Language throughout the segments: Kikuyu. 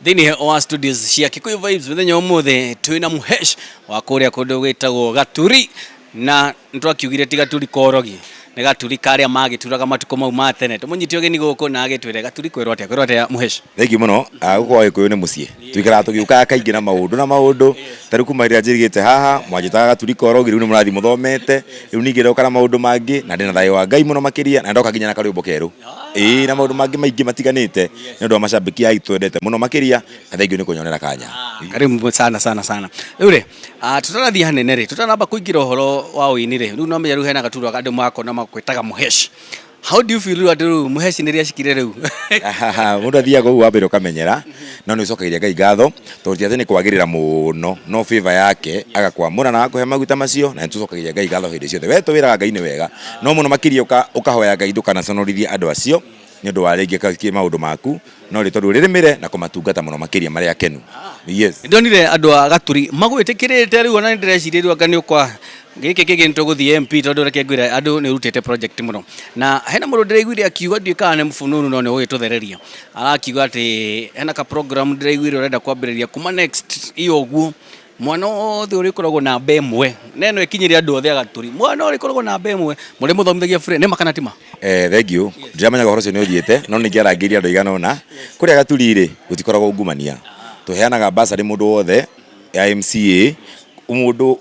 Thĩinĩ wa studios cia Kikuyu Vibes mũthenya ũmũthĩ twĩna Mũhesh wa kũrĩa kũndũ gwĩtagwo Gaturi, na nĩtwakiugire ti Gaturi korogi, nĩ Gaturi karĩa magĩturaga matukũ mau ma tene. Tũmũnyite ũgeni gũkũ na agĩtwĩre Gaturi kwĩrwo atĩa, kwĩrwo atĩa Mũhesh? Thengiũ mũno. Gũkũ kwa Gĩkũyũ nĩ mũciĩ, tũikaraga tũgĩũkaga kaingĩ na maũndũ na maũndũ. Ta rĩu kuma rĩrĩa njĩrĩgĩte haha mwanjĩtaga Gaturi korogi, rĩu nĩ mũrathiĩ mũthomete, rĩu ningĩ ndoka na maũndũ mangĩ na ndĩna thayũ wa Ngai mũno makĩria, na ndoka nginya na karwĩmbo kerũ. Ĩĩ na maũndũ mangĩ maingĩ matiganĩte nĩ ũndũ wa macambĩki aya twendete mũno makĩria, na thengiũ nĩ kũnyonera kanya. Karibu sana sana sana. Rĩu rĩ, tũtanathiĩ hanene rĩ, tũtanamba kũingĩra ũhoro wa ũini rĩ, rĩu no menya rĩu hena gaturwa andũ makona makwĩtaga Mũhesh. How do you feel rĩu atĩ rĩu Mũhesh nĩ rĩacikire rĩu? Mũndũ athiaga ũguo wambere ũkamenyera, no nĩ ũcokagĩria Ngai ngatho tondũ ti atĩ nĩ kwagĩrĩra mũno, no favor yake agakwamũra na agakũhe maguta macio, na nĩ tũcokagĩria Ngai ngatho hĩndĩ ciothe. We tũwĩraga Ngai nĩ wega, no mũno makĩria ũkahoya Ngai ndũkanaconorithie andũ acio nĩ ũndũ wa rĩngĩ maũndũ maku, no rĩtwa rĩu rĩrĩmĩre na kũmatungata mũno makĩria marĩ akenu. Yes. Ndonire andũ a Gaturi magwĩtĩkĩrĩte rĩu, ona nĩ ndĩreciria rĩu anga nĩ ũkwa gĩkĩ kĩngĩ nĩ tũgũthiĩ MP, tondũ reke ngwĩre andũ nĩ ũrutĩte project mũno, na hena mũndũ ndĩraiguire akiuga, ndiũĩ kana nĩ mũbununu no nĩ ũgĩtũthereria, arakiuga atĩ hena ka program ndĩraiguire ũrenda kwambĩrĩria kuma next iyo ũguo, mwana wothe ũrĩa ũkoragwo namba ĩmwe, na ĩno ĩkinyĩre andũ othe a Gaturi, mwana ũrĩa ũkoragwo namba ĩmwe mũrĩmũthomithagia bure, nĩ ma kana ti ma? Thank you. Ndiramenyaga ũhoro ũcio nĩ ũthiĩte, no nĩ ingĩarangĩirie andũ aigana ũna. Kũrĩa Gaturi rĩ, gũtikoragwo ungumania. Tũheanaga bursary mũndũ wothe ya MCA, mũndũ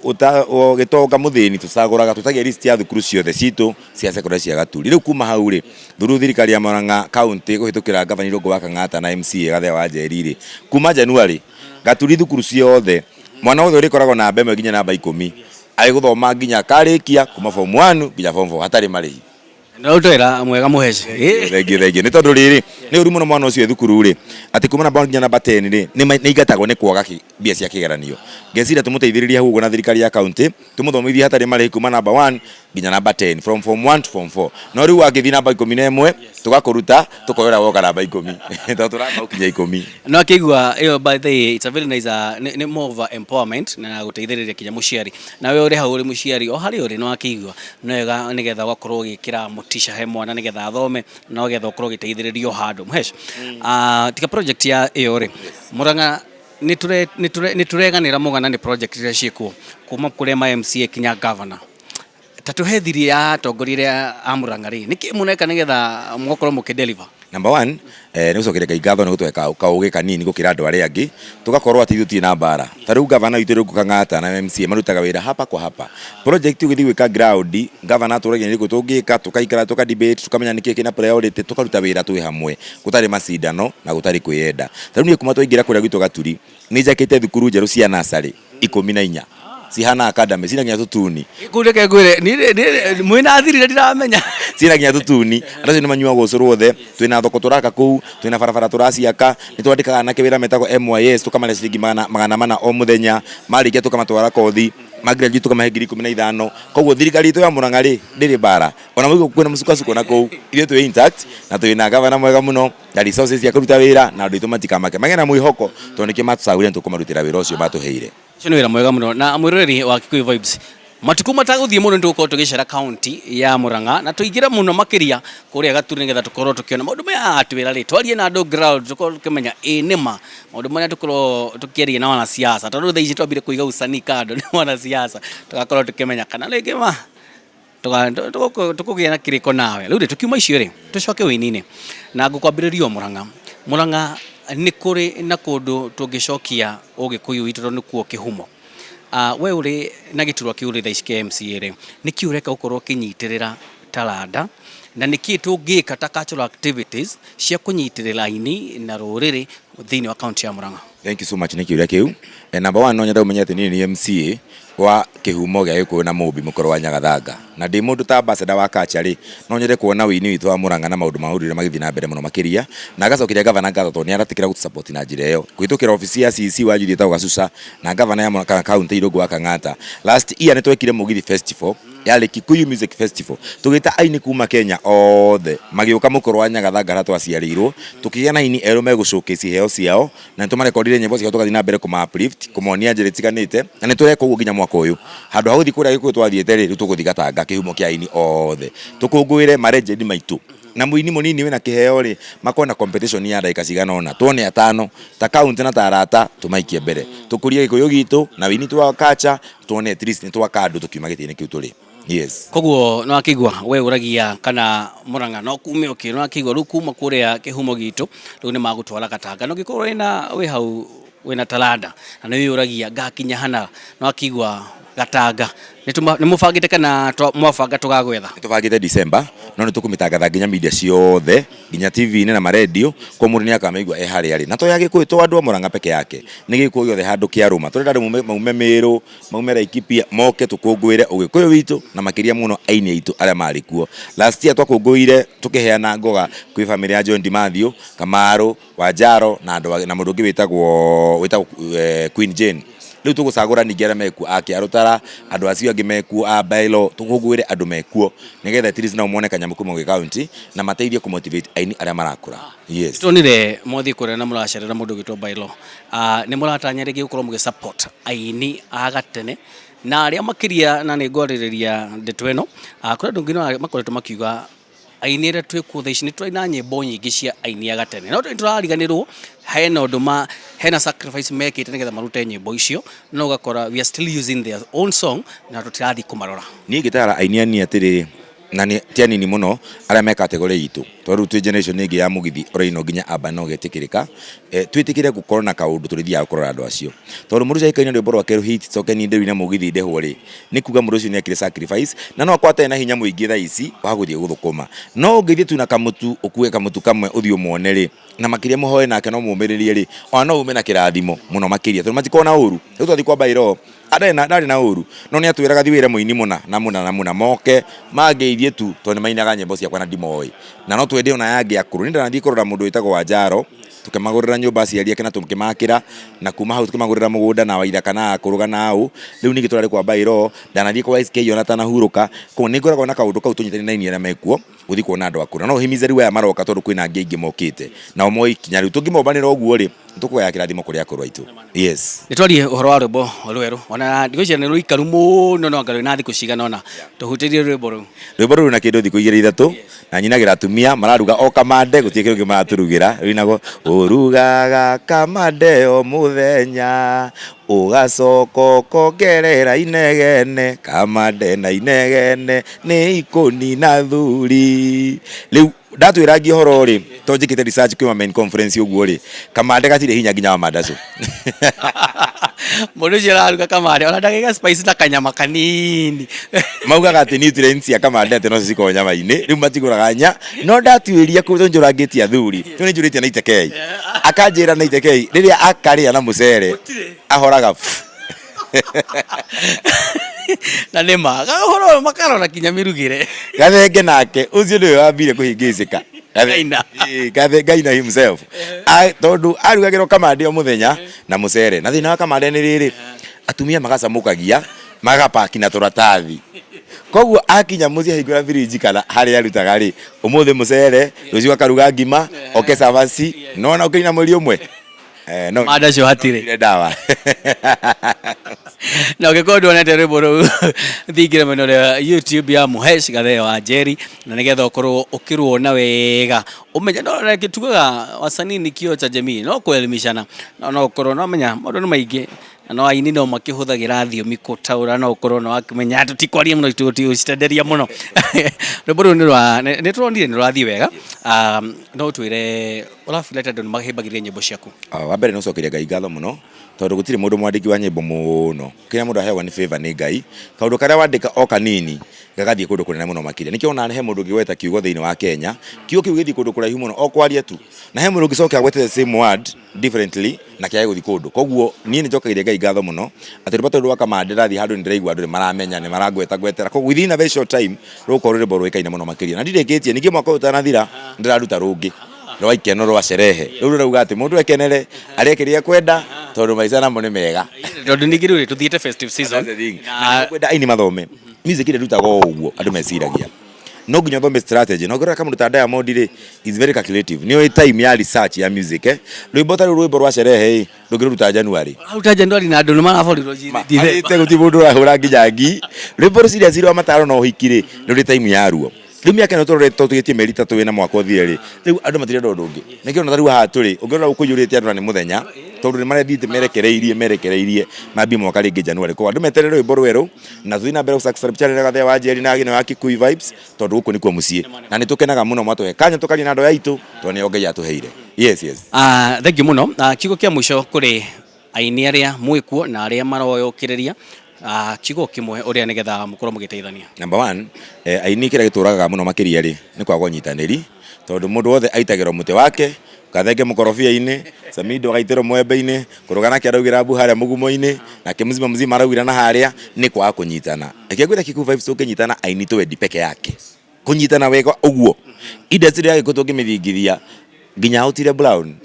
gĩtonga mũthĩni tũcagũraga, twĩtagia list ya thukuru ciothe citũ cia secondary cia Gaturi. Rĩu kuma hau rĩ, through thirikari ya Murang'a county kũhĩtũkĩra Gavana Irũngũ wa Kang'ata na MCA Gathea wa Njeri rĩ, kuma January Gaturi thukuru ciothe mwana wothe ũrĩkoragwo namba 1 nginya namba 10 agĩgũthoma nginya akarĩkia kuma form 1 nginya form 4 hatarĩ marĩhi. Ndĩraruta wĩra mwega Mũheci. Thengiũ, thengiũ. Nĩ tondũ rĩrĩ, nĩ ũru mũno mwana ũcio e thukuru rĩ, atĩ kuma namba 1 nginya namba 10 rĩ, nĩ aingatagwo nĩ kwaga mbia cia kĩgeranio. Ngeciria tũmũteithĩrĩrie hau ũguo na thirikari ya county, tũmũthomithie hatarĩ marĩhi kuma namba 1 nginya namba 10, from form 1 to form 4. No rĩu wangĩthiĩ namba 11, tũgakũruta, tũkoya ũrĩa woka namba 10. Tondũ tũramba gũkinya 10. No akĩigua ĩyo, by the way, it's a very nice, nĩ more of a empowerment na gũteithĩrĩria kinya mũciari. Nawe ũrĩ hau ũrĩ mũciari o harĩa ũrĩ nĩ wakĩigua nĩ wega nĩgetha ũgakorwo ũgĩkĩra motisha he mwana nĩgetha athome na nĩgetha ũkorwo ũgĩteithĩrĩrio handũ. Mũhesh, tiga project ya ĩyo rĩ, Murang'a nĩ tũreganĩra mũgana nĩ project iria ciĩkuo kuma kũrĩa ma MCA kinya governor. Ta tũhe thiri ya atongoria arĩa a Murang'a rĩ, nĩkĩ mũreka nĩgetha mũgakorwo mũkĩ deliver? Number one, nĩ gũcokeria Ngai ngatho nĩ gũtũhe kaũgĩ kanini gũkĩra andũ arĩa angĩ, tũgakorwo atĩ ithuĩ tũtirĩ na mbara. Ta rĩu gavana witũ Irũngũ Kang'ata na MCA marutaga wĩra hapa kwa hapa. Project ũgĩthiĩ gwĩka ground, gavana atũragia nĩ ĩrĩkũ tũngĩka, tũgaikara tũka debate, tũkamenya nĩkĩ kĩna priority, tũkaruta wĩra twĩ hamwe, gũtarĩ macindano na gũtarĩ kwĩyenda. Ta rĩu niĩ kuma twaingĩra kũrĩa gwitũ Gaturi, nĩ njakĩte thukuru njerũ cia nursery 14, cihana academy, cina nginya tũtuni. Kũu reke ngwĩre, niĩ mwĩna thiri na ndiramenya. Ciĩna nginya tũtuni, andũ acio nĩ manyuaga ũcũrũ othe, twĩna thoko tũraka kũu, twĩna barabara tũraciaka, nĩ twandĩkaga anake wĩra metagwo MYS, tũkamarĩha ciringi 400 o mũthenya, marĩkia tũkamatwara kothi, ma graduate tũkamahe 15,000, koguo thirikari itũ ya Murang'a rĩ, ndĩrĩ mbara, ona mũigua kwĩna mũcukacukũ na kũu, ithuĩ twĩ intact, na twĩna gavana mwega mũno, na resources cia kũruta wĩra, na andũ aitũ matikamake, magĩe na mwĩhoko, tondũ nĩkĩo matũcagũrire nĩ tũkũmarutĩra wĩra ũcio matũheire. Ũcio nĩ wĩra mwega mũno. Na mwĩroreri wa Kikuyu Vibes, matukũ matagũthiĩ mũno nĩ tũgũkorwo tũgĩcera kaunti ya Murang'a na tũingĩre mũno makĩria kũrĩa Gaturi nĩgetha tũkorwo tũkĩona maũndũ maya atwĩra rĩ, twarie na andũ ground tũkorwo tũkĩmenya ĩ nĩma maũndũ marĩa tũkorwo tũkĩaria na wanasiasa, tondũ thaa ici twambire kũiga usanii kando nĩ wanasiasa, tũgakorwo tũkĩmenya kana rĩngĩ ma tũkũgĩa na kĩrĩko nawe. Rĩu rĩ, tũkiuma icio rĩ, tũcoke ũini-inĩ na ngũkwambĩrĩria o Murang'a. Murang'a nĩ kũrĩ na kũndũ tũngĩcokia ũgĩkũyũ witũ tondũ nĩkuo kĩhumo. We ũrĩ na gĩturwa kĩu ũrĩ thaa ici kĩa MCA rĩ, nĩkĩ ũreka gũkorwo ũkĩnyitĩrĩra taranda na nĩkĩ tũngĩka ta cultural activities cia kũnyitĩrĩra aini na rũrĩrĩ thĩinĩ wa kaunti ya Murang'a? Thank you so much nĩ kĩũria kĩu. Number one no nyende ũmenye atĩ niĩ nĩ MCA wa kĩhumo gĩa Gĩkũyũ na Mũmbi mũkũrũ wa Nyagathanga. Na ndĩ mũndũ ta ambassador wa culture rĩ, no nyende kuona ũini witũ wa Mũrang'a na maũndũ ma ũndũire magĩthiĩ na mbere mũno makĩria. Na ngacokeria gavana ngatho tondũ nĩ aretĩkĩra gũtũ support na njĩra ĩyo. Kũhĩtũkĩra obici ya CEC wa Judy ĩtagwo Gasusa na gavana ya Mũrang'a county Irũngũ wa Kang'ata. Last year nĩ twekire Mũgithi Festival, yarĩ Kikuyu Music Festival. Tũgĩta aini kuma Kenya othe magĩũka mũkũrũ wa Nyagathanga harĩa twaciarĩirwo. Tũkĩgĩa na aini erũ megũ showcase iheo ciao na nĩ tũmarekondire nyĩmbo ciao tũgathiĩ na mbere kũma uplift, kũmonia njĩra itiganĩte na nĩ tũreka ũguo nginya mwaka ũyũ. Handũ ha gũthiĩ kũrĩa Gĩkũyũ twathiĩte rĩ, rĩu tũgũthiĩ Gatanga kĩhumo kĩa aini othe. Tũkũngũĩre ma legend maitũ. Na mũini mũnini wĩna kĩheo rĩ, makorwo na competition ya ndagĩka cigana ũna, tuone atano ta county na ta arata tũmaikie mbere, tũkũrie gĩkũyũ gitũ na wĩini twa culture, tuone at least nĩ twaka andũ tũkiuma gĩtĩ-inĩ kĩu tũrĩ. Yes. Koguo nĩ wakĩigua we ũragia kana Murang'a no kume ũkĩ, nĩ wakĩigua rĩu kuma kũrĩa kĩhumo gitũ rĩu nĩ magũtwara Gatanga. Na ũngĩkorwo wĩna wĩ hau wĩna taranda na nĩ wĩyũragia ngakinya hana, nĩ wakĩigua Gatanga. Nĩ mũbangĩte kana mwabanga tũgagwetha? Nĩ tũbangĩte December, no nĩ tũkũmĩtangatha nginya media ciothe, nginya TV-inĩ na marendio, koguo mũndũ nĩ akamĩigua e harĩa arĩ. Na to ya Gĩkũyũ, to andũ a Murang'a peke yake, nĩ Gĩkũyũ gĩothe handũ kĩarũma. Tũrenda andũ maume Mĩrũ, maume Laikipia, moke tũkũngũĩre ũgĩkũyũ witũ na makĩria mũno aini aitũ arĩa marĩ kuo. Last year twakũngũĩire tũkĩheana ngoga kwĩ bamĩrĩ ya John Dimathew, Kamaru, Wanjaro na andũ na mũndũ ũngĩ wĩtagwo Queen Jane. Rĩu tũgũcagũra ningĩ arĩa mekuo a Kĩarũtara, andũ acio angĩ mekuo a Bailo, tũkũngũĩre andũ mekuo nĩgetha at least nao mone kanyamũ kuma gwĩ county na mateithie kũ motivate aini arĩa marakũra. Yes. Tuonire mwathiĩ kũrĩa na mũracerera mũndũ ũgwĩtwo Bailo. Nĩ mũratanya rĩngĩ gũkorwo mũgĩ support aini a gatene na arĩa makĩria, na nĩ ngwarĩrĩria ndeto ĩno, kũrĩ andũ nginya makoretwo makiuga aini arĩa twĩ kuo thaa ici nĩ tũraina nyĩmbo nyingĩ cia aini a gatene, no tũrariganĩrwo hena ũndũ ma hena sacrifice mekĩte nĩgetha marute nyĩmbo icio, no ũgakora we are still using their own song na tũtirathiĩ kũmarora. Niĩ ingĩtara aini anini atĩrĩrĩ, na nĩ ti anini mũno arĩa me category itũ, tondũ rĩu twĩ generation ĩngĩ ya mũgithi ũrainwo nginya urban no ũgetĩkĩrĩka, twĩtĩkĩre gũkorwo na kaũndũ tũrĩthiaga kũrora andũ acio. Tondũ mũndũ ũcio angĩkaina rwĩmbo rwake hit coke niĩ ndĩrũine mũgithi ndĩhwo rĩ, nĩ kuga mũndũ ũcio nĩ ekire sacrifice na no akorwo atarĩ na hinya mũingĩ thaa ici wa gũthiĩ gũthũkũma. No ũngĩthiĩ tu na kamũtu ũkue kamũtu kamwe ũthiĩ ũmuone rĩ, na makĩria mũhoe nake no mũmĩrĩrie rĩ, ona no ume na kĩrathimo mũno makĩria tondũ matikoragwo na ũru. Rĩu twathiĩ kwa Bairoo, ndarĩ na ũru, no nĩ atwĩraga thiĩ wĩre mũini mũna na mũna na mũna moke mangeithie tu tondũ nĩ mainaga nyĩmbo ciakwa na ndimoĩ. Na no twende ona aya angĩ akũrũ. Niĩ ndanathiĩ kũrora mũndũ wĩtagwo Wanjaro, tũkĩmagũrĩra nyũmba aciari ake na tũkĩmakĩra, na kuma hau tũkĩmagũrĩra mũgũnda na Waithaka na akũrũ na aũ. Rĩu ningĩ tũrarĩ kwa Bairoo, ndanathiĩ kwa SK ona atanahurũka. Koguo nĩ ngoragwo na kaũndũ kau tũnyitanĩire na aini arĩa mekuo gũthiĩ kuona andũ akũrũ. Na no ũhimize rĩu aya maroka tondũ kwĩna angĩ aingĩ mokĩte. Nao moe ikinya rĩu. Tũngĩmombanĩra ũguo rĩ, nĩ tũkũgaya kĩrathimo kũrĩ akũrũ aitũ. Yes. Nĩ twarie ũhoro wa rwĩmbo rwerũ, ona ndigwĩciria nĩ rũikaru mũno, no anga rwĩna thikũ cigana ũna. Tũhutĩrie rwĩmbo rũu. Rwĩmbo rũu rwĩna kĩndũ thikũ igĩrĩ ithatũ, na nyinagĩra atumia mararuga o kamande, gũtirĩ kĩndũ kĩngĩ maratũrugĩra. Rũinagwo ũrugaga kamande o mũthenya, ũgacoka ũkongerera inegene, kamande na inegene nĩ ikũnina thuri. Rĩu ndatwĩra ngi ũhoro rĩ, to njĩkĩte research kwĩ main conference ũguo rĩ, kamande gatirĩ hinya nginya wa mandacũ. Mũndũ ũcio araruga kamande ona ndagĩka spice na kanyama kanini. Maugaga atĩ nutrients cia kamande atĩ no cikorwo nyama-inĩ, rĩu matigũraga nya, no ndatuĩria kũu tondũ njũrangĩtie athuri, rĩu nĩ njũrĩtie na itekei, akanjĩra na itekei rĩrĩa akarĩa na mũcere ahoraga Na nĩ ma ũhoro ũyũ makarora kinya mĩrugĩre. Gathenge nake ũcio nĩwe wambire kũhĩngĩcĩka. Ngaina. Gathe Ngaina himself. Tondũ arugagĩrwo kamande o mũthenya na mũcere, na thĩna wa kamande nĩ rĩrĩ, atumia magacamũkagia magapaki na tũratathi, koguo akinya mũciĩ ahingũra birinji kana harĩa arutaga rĩ, ũmũthĩ mũcere, rũciũ akaruga ngima, oke cabaci, nona ũkĩina mweri ũmwe. No Manda ũcio hatirĩ ndawa. Na ũngĩkorwo ndwonete rwĩmbo rũu, thingĩra mwena ũrĩa YouTube ya Mũhesh Gathee wa Njeri, na nĩgetha ũkorwo ũkĩruona wega ũmenye. No reke tugaga wasanii ni kioo cha jamii, no kuelimishana, no ũkorwo no menya maũndũ nĩ maingĩ, na no aini no makĩhũthagĩra thiomi gũtaũra, no ũkorwo no wakĩmenya tũtikwaria mũno, tũticitenderia mũno. Rwĩmbo rũu nĩ tũronire nĩ rũrathiĩ wega. No ũtwĩre ũrabila atĩ andũ nĩ mahĩmbagĩria nyĩmbo ciaku? Wa mbere nĩ gũcokeria Ngai ngatho mũno, tondũ gũtirĩ mũndũ mwandĩki wa nyĩmbo mũno, kĩrĩa mũndũ aheagwo nĩ favor nĩ Ngai, kaũndũ karĩa wandĩka o kanini gagathiĩ kũndũ kũnene mũno makĩria. Nĩkĩo wonaga he mũndũ ũngĩgweta kiugo thĩinĩ wa Kenya, kiugo kĩu gĩthiĩ kũndũ kũraihu mũno o kwaria tu, na he mũndũ ũngĩcoka agwete the same word differently na kĩage gũthiĩ kũndũ. Koguo niĩ nĩ njokagĩria Ngai ngatho mũno atĩ rwĩmbo ta rũrũ rwa Kamande ndathiĩ handũ nĩ ndĩraigua andũ nĩ maramenya, nĩ marangweta ngwetera, koguo within a very short time rũgũkorwo rwĩ rwĩmbo rũĩkaine mũno makĩria. Na ndirĩkĩtie, ningĩ mwaka ũyũ ũtanathira nĩ ndĩraruta rũngĩ rwa ikeno rwa sherehe. Rũu rũrauga atĩ mũndũ ekenere arĩe kĩrĩa ekwenda tondũ maica namo nĩ mega. Tondũ ningĩ rĩu tũthiĩte festive season. That's the thing. Na kwenda aini mathome music ĩrĩa ndutaga o ũguo andũ meciragia no nginya ũthome strategy, na ũngĩrora kamũndũ ta Diamond rĩ, is very calculative, nĩ oĩ time ya research ya music. Rwĩmbo ta rũu, rwĩmbo rwa sherehe ĩ, ndũngĩrũruta January. Aruta January na andũ nĩ maraborirwo. Arĩte gũtirĩ mũndũ ũrahũra nginya ngi. Rwĩmbo rũ serious rwa mataro na ũhiki rĩ, rũrĩ time yaruo. Rĩu mĩaka ĩno tũrorete tũgĩtie mĩeri ĩtatũ wĩna mwaka ũthire rĩ, rĩu andũ matirenda ũndũ ũngĩ. Nĩkĩo ona ta rĩu haha tũrĩ, ũngĩrora kũiyũrĩte andũ na nĩ mũthenya, tondũ nĩ marethiĩte merekereirie merekereirie mambie mwaka rĩngĩ January. Koguo andũ meterere rwĩmbo rwerũ na tũthiĩ na mbere gũ subscribe channel ya Gathea wa Njeri na ĩno ya Kikuyu Vibes tondũ gũkũ nĩkuo mũciĩ. Na nĩ tũkenaga mũno mwatũhe kanya tũkaria na andũ aya aitũ tondũ nĩo Ngai atũheire. Yes, yes. Ah, thank you mũno. Ah, kiugo kĩa mũico kũrĩ aini arĩa mwĩkuo na arĩa maroyũkĩrĩria ah, kiugo kĩmwe ũrĩa nĩgetha mũkorwo mũgĩteithania. Number one, aini kĩrĩa gĩtũragaga mũno makĩria rĩ, nĩ kwaga ũnyitanĩri, tondũ mũndũ wothe aitagĩrwo mũtĩ wake, Kathenge mũkorobia-inĩ, Samido agaitĩrwo mwembe-inĩ, Kũrũga nake araugĩra mbu harĩa mũgumo-inĩ, nake Mzima Mzima araugĩra na harĩa, nĩ kwaga kũnyitana. Reke ngwĩre Kikuyu Vibes tũngĩnyitana aini twendi peke yake, kũnyitana wega ũguo, industry ya Gĩkũyũ tũngĩmĩthingithia nginya Otile Brown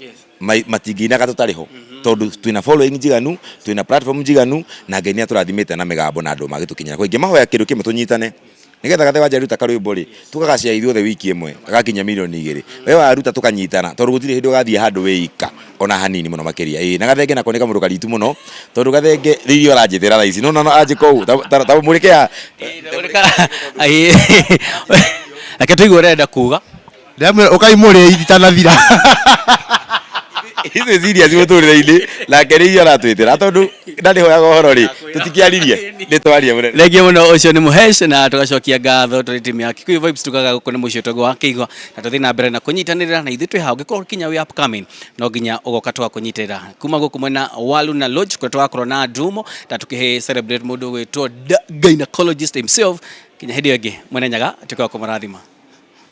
matingĩinaga tũtarĩ ho, tondũ twĩna following njiganu, twĩna platform njiganu, na Ngai nĩ atũrathimĩte na mĩgambo na andũ magĩtũkinyĩra. Koguo ingĩmahoya kĩndũ kĩmwe tũnyitane, nĩgetha Gathee wa Njeri ruta karwĩmbo rĩ, tũgagacare ithuothe wiki ĩmwe, gagakinya mirioni igĩrĩ. We waruta tũkanyitana, tondũ gũtirĩ hĩndĩ ũgathiĩ handũ wĩ ika ona hanini mũno makĩria. Ĩĩ na Gathenge nako nĩ kamũndũ karitu mũno, tondũ Gathenge rĩu irio aranjĩtĩra thaa ici, nĩwona anjĩka ũguo, ta mũrĩke haha. Reke tũigue ũrenda kuga. Ndĩramwĩra ũkai mũrĩe itanathira. Ici serious mũtũrĩre-inĩ nake nĩ irio aratwĩtĩra tondũ ndarĩhoyaga ũhoro rĩ tũtikĩaririe nĩ twaria mũnene. Thengiũ mũno ũcio nĩ Mũhesh na tũgacokia ngatho tũrĩ timu ya Kikuyu Vibes tugaga gũkũ nĩ mũciĩ ũtagwo wa Kĩigua na tũthiĩ na mbere na kũnyitanĩrĩra na ithuĩ twĩ haha ũngĩkorwo kinya wĩ upcoming no nginya ũgoka tũgakũnyitĩrĩra kuma gũkũ mwena wa Luna Lodge kũrĩa tũgakorwo na Ndumo na tũkĩhe celebrate mũndũ ũgwĩtwo gynecologist himself kinya hĩndĩ ĩyo ĩngĩ mwene Nyaga tuĩke wa kũmũrathima.